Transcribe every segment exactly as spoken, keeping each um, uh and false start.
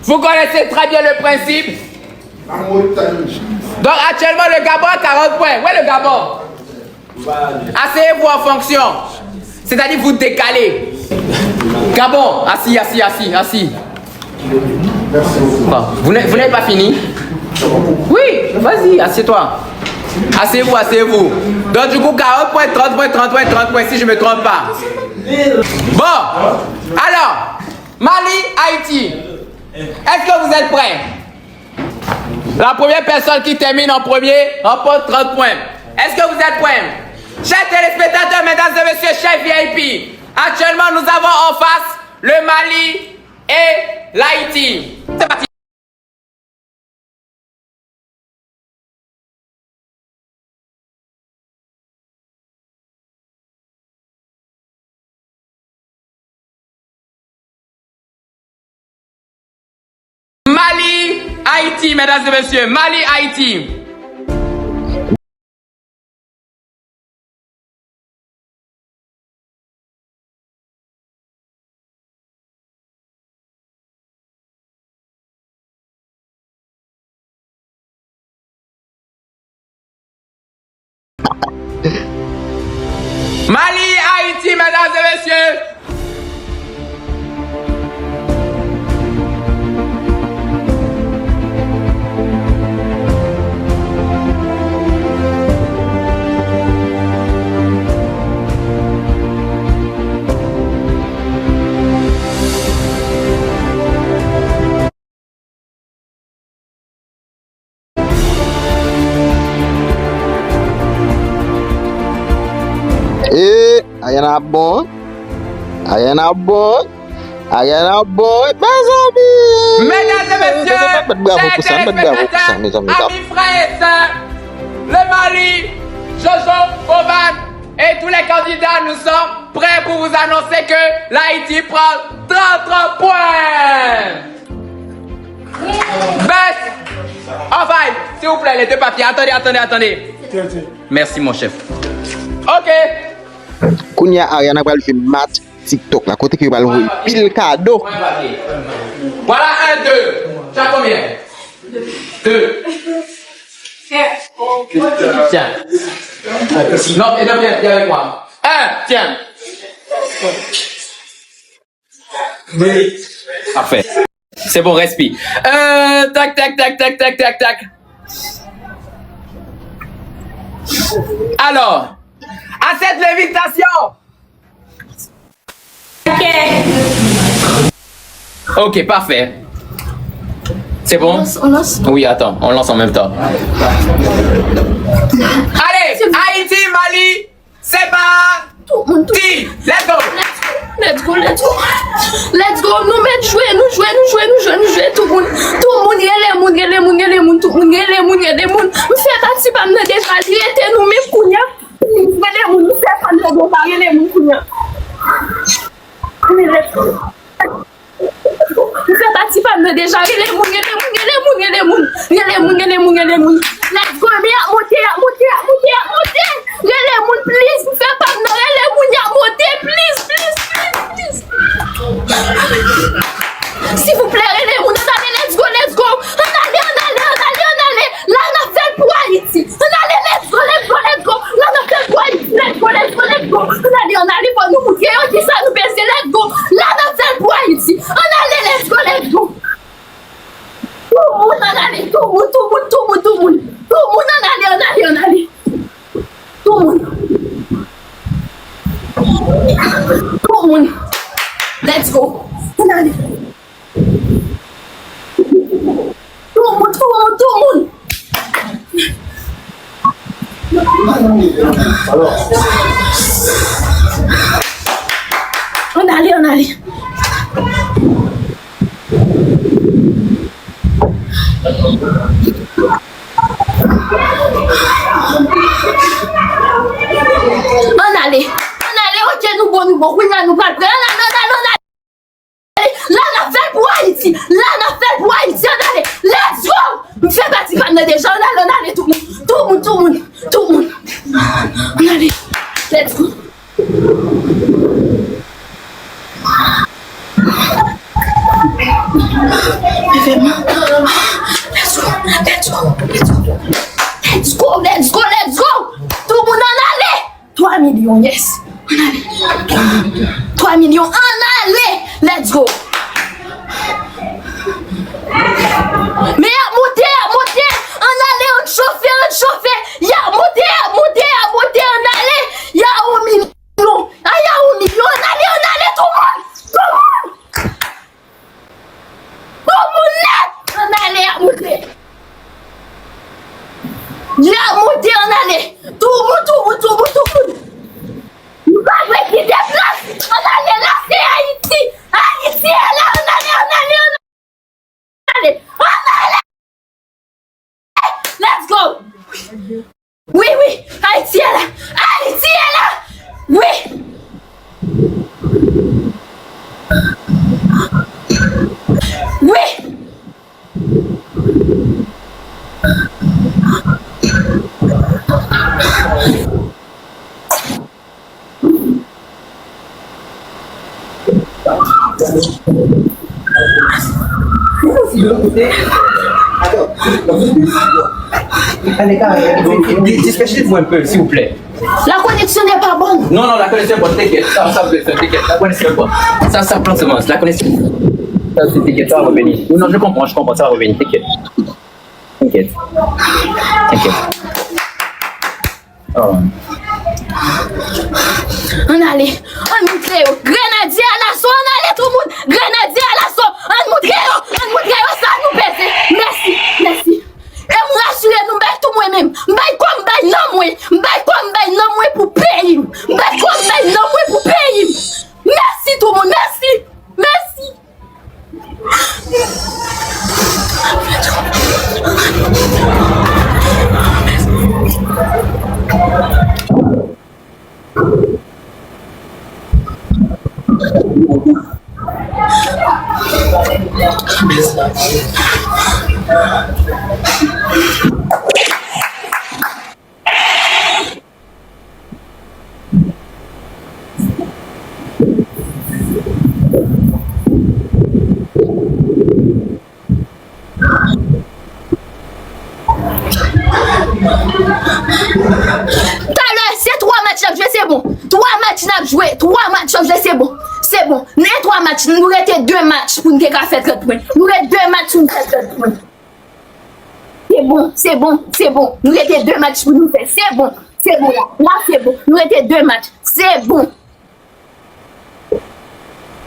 Vous connaissez très bien le principe. Donc actuellement, le Gabon a quarante points. Où est le Gabon? Asseyez-vous en fonction. C'est-à-dire vous décalez. Gabon, assis, assis, assis, assis. Bon, vous n'avez vous n'avez pas fini? Oui, vas-y, assieds-toi. Asseyez-vous, asseyez-vous. Donc du coup, quarante points, trente points, trente points, trente points, si je me trompe pas. Bon, alors, Mali, Haïti. Est-ce que vous êtes prêts? La première personne qui termine en premier remporte trente points. Est-ce que vous êtes prêts? Chers téléspectateurs, mesdames et messieurs, chers V I P, actuellement nous avons en face le Mali et l'Haïti. C'est parti. Mali, Haïti, mesdames et messieurs, Mali, Haïti. Mali, Haïti, mesdames et messieurs. E, Ariana ap bon. Ariana ap bon. Ariana ap bon. Mezanmi. Mesdames et messieurs, chers téléspectateurs, amis, frères et sœurs, le Mali, Jojo, Bovan et tous les candidats, nous sommes prêts pour vous annoncer que l'Haïti prend trente-trois points. Best of five, s'il vous plaît, les deux papiers. Attendez, attendez, attendez. Merci, mon chef. Ok. Kounye a, Ariana pral jwe match TikTok la, kote ke yo pral voye pil kado. Voilà un, deux. Tu as combien? Deux. Tiens. Non, et non, viens, viens avec moi. Un, tiens. Parfait. C'est bon, respire. Euh, tac, tac, tac, tac, tac, tac, tac. Alors, à cette invitation. Ok. Ok, parfait. C'est bon? On lance, on lance. Oui, attends, on lance en même temps. Allez, Haïti, Mali, c'est parti. Tout moun, tout. Let's go. Let's go, let's go, let's go. Nou mèt jwe, nou jwe, nou jwe, nou jwe, nou jwe. Tout moun, tout moun, rele moun, rele moun, rele moun, tout moun, rele moun, rele moun. M fè pati pa m nan deja, li rete nou menm kounye a. Rele moun, nou fè fè nou deja, rele moun kounye a. Let's go. M fè pati pa m nan deja. Rele moun, rele moun, rele moun, rele moun. Rele moun, rele moun, rele moun. Let's go, men y ap monte, y ap monte, y ap monte, y ap monte. Rele moun, please, m fè pa m nan. Rele moun, y ap monte, please, please, please, please. Silvouplè, rele moun, ann ale, let's go, let's go. Ann ale, ann ale, ann ale, ann ale. La n ap fè l pou Ayiti. Ann ale, let's go, let's go, let's go. La n ap fè l pou Ayiti. Let's go, let's go, let's go. Ann ale, ann ale, fò nou moutre yo kisa nou peze. Let's go. La n ap fè l pou Ayiti. Ann ale, let's go, let's go. Tout moun ann ale, tout moun, tout moun, tout moun, tout moun. Tout moun ann ale, ann ale, ann ale. Tout moun. Tout moun. Let's go. Ann ale. Tout moun, tout moun, tout moun. Ann ale, ann ale. Ann ale, ann ale, ok, nou bon, nou bon, kounye a nou pral pran. Ann ale, ann ale, ann ale. La n ap fè l pou Ayiti. La n ap fè l pou Ayiti. Ann ale. Let's go. M fè pati pa m nan deja. Ann ale, ann ale, tout moun. Tout moun, tout moun, tout moun. Ann ale. Let's go. M Let's go, let's go, let's go, let's go, let's go. Tout moun ann ale. Twa milyon, yes. Ann ale. Twa milyon, ann ale. Let's go. Men y ap monte, y ap monte. Ann ale, ann chofe, ann chofe. Y ap monte, y ap monte, y ap monte, ann ale. Y a yon milyon. A, y a yon milyon. Ann ale, ann ale, tout moun. Tout moun. Tout moun nèt! Ann ale, y ap monte. Y ap monte, ann ale. Tout moun, tout moun, tout moun, tout moun. Nou pa dwe kite plas. Ann ale, la se Ayiti. Ayiti e la, ann ale, ann ale, ann ale. Ann ale. Let's go! Wi, wi, Ayiti e la! Ayiti e la! Wi! Wi! Di- Dispèche pou mwen, silvouplè. La connexion n'est pas bonne. Non, non, la connexion est bonne, t'inquiète. Ça, ça peut le faire, t'inquiète. La connexion est bonne. Ça, ça prend semence. La connexion. Ça, c'est t'inquiète, ça va revenir. Non, je comprends, je comprps, ça va revenir, t'inquiète. T'inquiète. T'inquiète. Oh. Ann ale, ann montre yo. Grenadye alaso, ann ale tout moun. Grenadye alaso, ann montre yo, ann montre yo sa nou peze. Mèsi, mèsi. E m rasire nou, m bay tou mwen menm. M bay kò m, m bay nanm mwen. M bay kò m, m bay nanm mwen pou peyi m. M bay kò m, m bay nanm mwen pou peyi m. Mèsi tout moun, mèsi. Mèsi. Talè, se twa match n ap jwe, se bon. Twa match n ap jwe, twa match n ap jwe, se bon. Se bon. Nan twa match, nou rete de match pou n te ka fè trant pwen. Nou rete de match pou n fè trant pwen. Se bon, se bon, se bon. Nou rete de match pou nou fè. Se bon, se bon la. La, se bon. Nou rete de match. Se bon.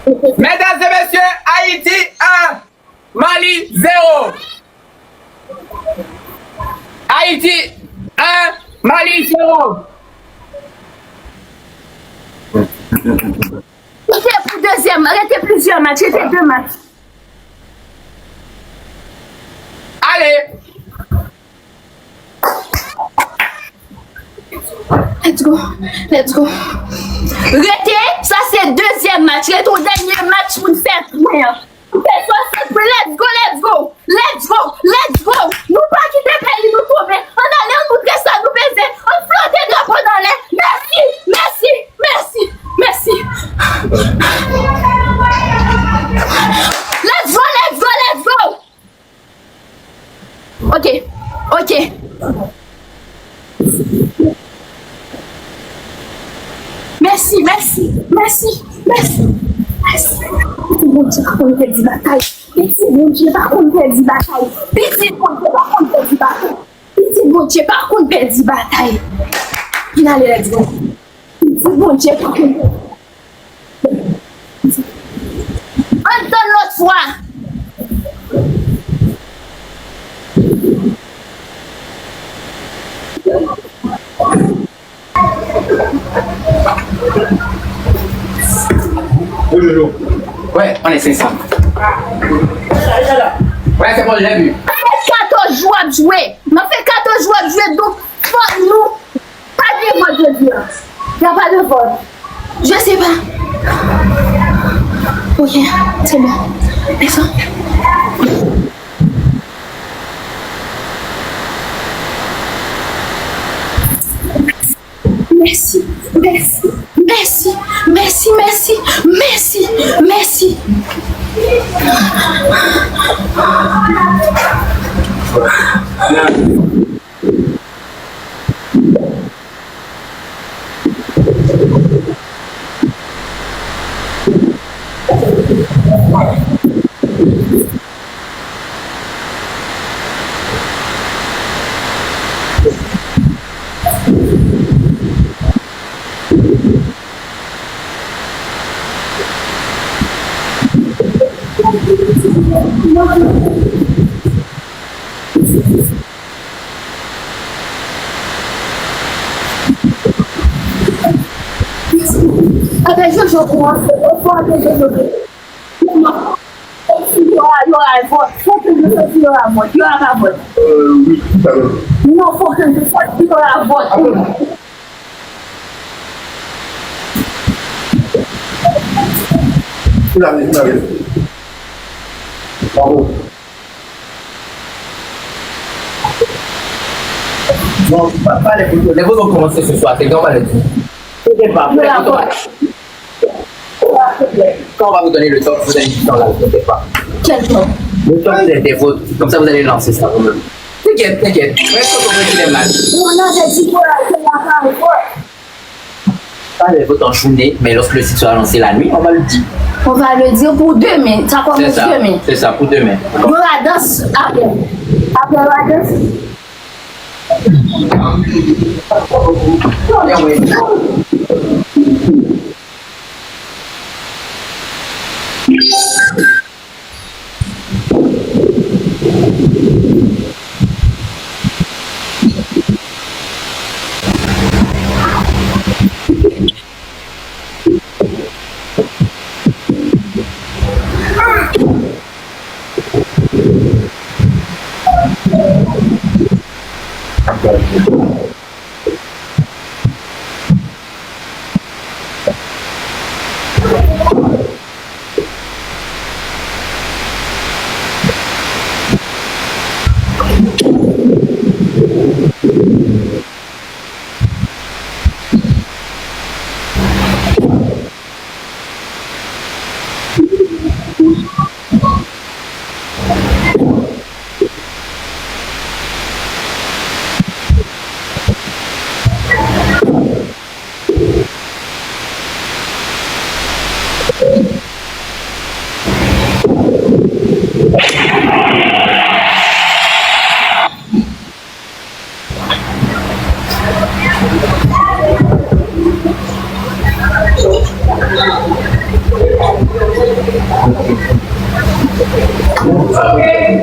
Mesdames et messieurs, Haïti un, Mali zéro. Haïti un, Mali zéro. Rete pou dezyèm, rete plizyè match, rete de match. Ale! Let's go, let's go. Rete, sa se dezyèm match. Rete yon dènye match pou n fè pwen an. Fè swasant pwen, let's go, let's go. Let's go, let's go. Nou pa kite peyi nou tonbe. Ann ale, ann montre sa nou peze. Ann flote drapo n anlè. Mèsi, mèsi, mèsi, mèsi. Let's go, let's go, let's go. Ok, ok. Mèsi, mèsi, mèsi, mèsi, mèsi. Pitit Bondye pa konn pèdi batay. Pitit Bondye pa konn pèdi batay. Pitit Bondye pa konn pèdi batay. Pitit Bondye pa konn pèdi batay. Ann ale, let's go. Pitit Bondye pa konn pèdi. Ann tann lòt fwa. Wè, ann eseye sa. Wè, se bon, lève. Sa fè katòz jou ap jwe. Nan fè katòz jou ap jwe, donk, fòk nou pa gen vòt jodi a. Y a pas de vote. Je sais pas. Ok, c'est bon. Descends. Mèsi, mèsi, mèsi, mèsi, mèsi, mèsi, mèsi. Atè Jojo kòmanse, fò atè Jojo. Yo a, yo a vòt. Fò ke yo soti, yo a vòt. Yo a pa vòt. Non, fò ke yo soti, yo a vòt. Ki la, ki la, bravo. Non, pa, pa lè voto. Lè voto kòmanse se swa, se gran malè di. Se te pa. Yo la vòt. Quand on va vous donner le top, vous allez juste dans la, ne faites pas. Quel top? Le top des, des votes. Comme ça, vous allez lancer ça vous-même. T'inquiète, t'inquiète. Reste au problème là. Non, non, j'ai dit que la, que la femme est forte. Pas les votes en journée, mais lorsque le site sera lancé la nuit, on va le dire. On va le dire pour demain. Ça commence demain. C'est ça, pour demain. Bon, la danse après. Après la danse.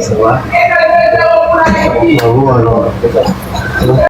Ça va? Bravo, alors.